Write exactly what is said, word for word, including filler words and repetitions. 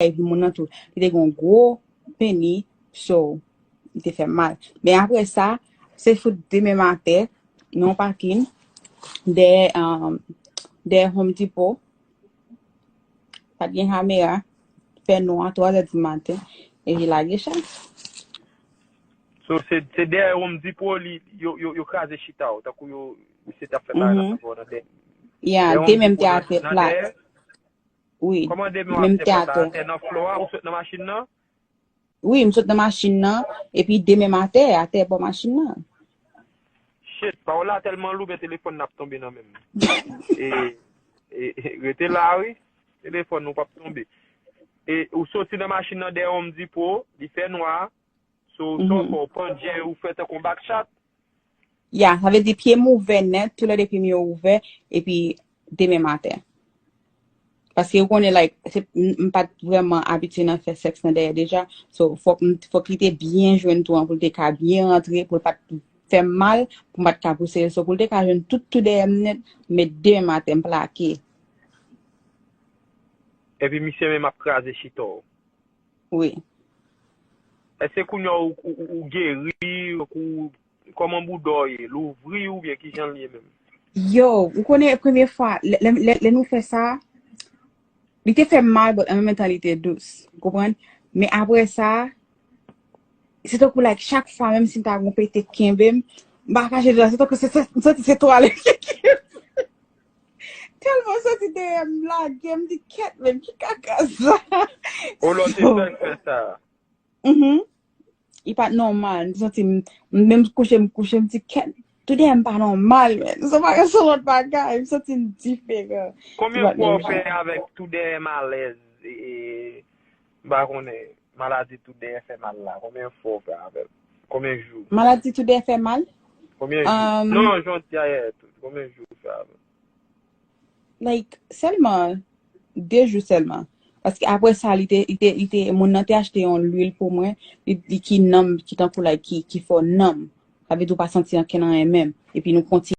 epi moun nan tou, li te gen yon gwo peni, so, li te fè m mal. Men apre sa, se fout demen maten, nan yon pakin, dèyè, um, dèyè Home Depot, pa t gen kamera, fè nwa, twa zè di maten, epi lage chay. So, se, se dèyè Home Depot, li, yo, yo, yo kraze chita w, tankou yo, misye t ap fè bagay la, mhm, nan dèyè. Ya, demen m te atè plat. Wi, demen m te atè. Atè nan flò a, ou sot nan machin nan? Wi, m sot nan machin nan, epi demen m atè, atè bò machin nan. Shit, pawòl la tèlman lou, men telefòn nan ap tonbe nan men m. E, e, e, rete la, wi. Telefòn ou p ap tonbe. E ou soti nan machin nan dèyè Home Depot, li fè nwa. So, sa w fè, ou pandye, ou fè tankou yon backshot? Ya, sa vle di pye m ouvè nèt, toulède pye m yo ouvè, epi demen m atè. Paske ou konnen, like, se, m, m pa t vrèman abitye nan fè sèks nan dèyè deja. So, fòk m, fòk li te byen jwenn tou an pou l te ka byen rantre, pou l pa t fè m mal, pou m pa t ka pouse l. So, pou l te ka jwenn tout tou dèyè m nèt, m met demen m atè, m plake. Epi misye menm ap kraze chita w. Wi. Èske kounye a ou, ou, ou, ou geri, ou, kòman bouda w ye? Louvri oubyen kijan l ye menm? Yo, ou konnen premye fwa, lè, lè, lè, lè nou fè sa, li te fè m mal, but an menm tan li te dous. Ou konprann? Men apre sa, se tankou, like, chak fwa, menm si m ta gon pete kenbe m, m pa kache di w, se tankou se, se, m santi se twalèt ki kenbe. Tèlman santi dèyè m lage, m di, "Kèt, men ki kaka sa?" O lò se sèl fè sa. Mhm. Li pa t nòmal. M te santi m, m menm kouche, m kouche, m di, "Kèt, tou dèyè m pa nòmal, men." Se pa, se lòt bagay, m santi m diferan. Konbyen fwa w fè avèk tou dèyè malèz? E, e, m pa konnen, maladi tou dèyè fè mal la. Konbyen fwa w fè avè l? Konbyen jou? Maladi tou dèyè fè mal? Konbyen jou? Um, Non, jodi a yè tou. Konbyen jou w fè avè l? Like, sèlman de jou sèlman. Paske apre sa, li te, li te, li te, moun nan te achte yon lwil pou mwen, li, li ki nanm, ki tankou, like, ki, ki fè w nanm. Sa vle di w pa santi ankenn anyen menm. Epi nou kontinye